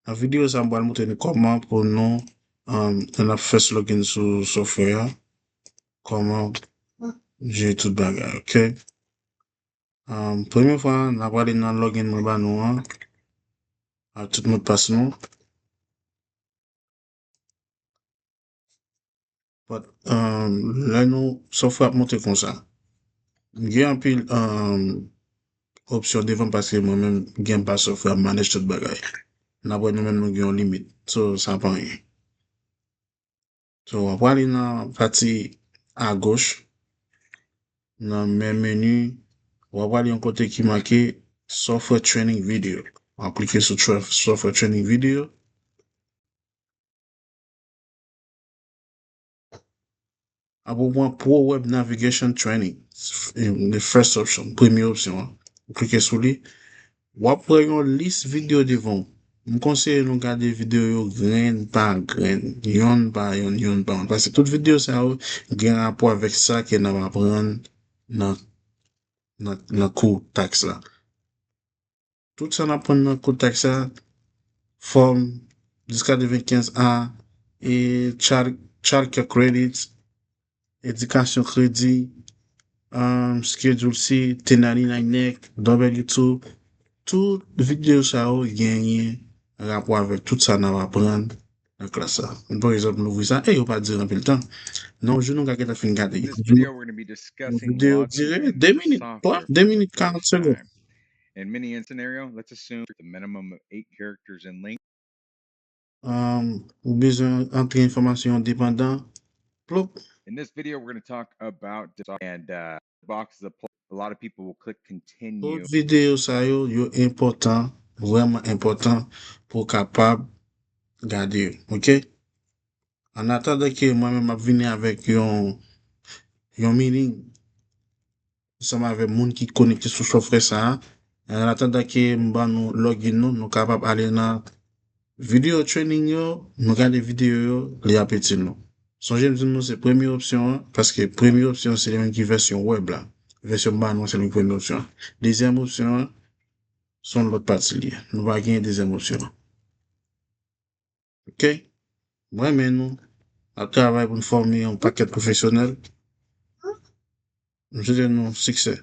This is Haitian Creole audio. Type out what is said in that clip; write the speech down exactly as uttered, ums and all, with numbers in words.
Nan videyo sa, m pral montre nou kòman pou nou, um, lè n ap first login sou software a, kòman jere tout bagay, ok? Um, premye fwa, n ap prale nan login mwen ba nou an, ak tout modpas nou. But, um, lè nou software ap monte konsa, gen anpil, um, opsyon devan paske mwen menm gen pa software ap manage tout bagay. N ap wè nou menm nou gen yon limit. So, sa pa anyen. So, w ap prale nan pati agoch, nan men meni, w ap prale yon kote ki make Software Training Video. W ap klike sou tra- Software Training Video. Apre w pran Pro Web Navigation Training, the first option, premye opsyon an. Ou klike sou li. W ap wè yon lis videyo devan w. M konseye nou gade videyo yo grenn pa grenn, yonn pa yonn, yonn pa yonn. Paske tout videyo sa yo gen rapò avèk sa ke n ap aprann nan, nan, nan kou tax la. Tout sa n ap aprann nan kou tax la, fòm dis katrevenkenz A, e char- char credit, edikasyon kredi, um, Schedule C, ten ninety-nine nèg, W two, tout videyo sa yo genyen rapò avèk tout sa n ap aprann nan klas la. Pa egzanp, nou ouvri sa, e yo pa dire anpil tan. Nan yon jou, nou ka gentan fin gade. Yon videyo dire de minit, twa, de minit, karant segonn. In many scenario, let's assume the minimum of eight characters in length. Um, ou bezwen antre enfòmasyon depandan. Plop. In this video, we're going to talk about and uh, box the a lot of people will click continue. Tout videyo sa yo, yo enpòtan, vrèman enpòtan pou w kapab gade yo, ok? An atandan ke mwen menm ap vini avèk yon, yon meeting ansanm avèk moun ki konekte sou software sa a, an atandan ke m ban nou login nou, nou kapab ale nan video training yo, nou gade videyo yo, li ap itil nou. Sonje m di nou se premye opsyon an, paske premye opsyon se li menm ki vèsyon web la. Vèsyon m ban nou se li premye opsyon an. Dezyèm opsyon an, se yon lòt pati li ye. Nou pa gen dezyèm opsyon an. Ok? Mwen renmen nou. N ap travay pou n fòme yon pakèt pwofesyonèl. M swete nou siksè.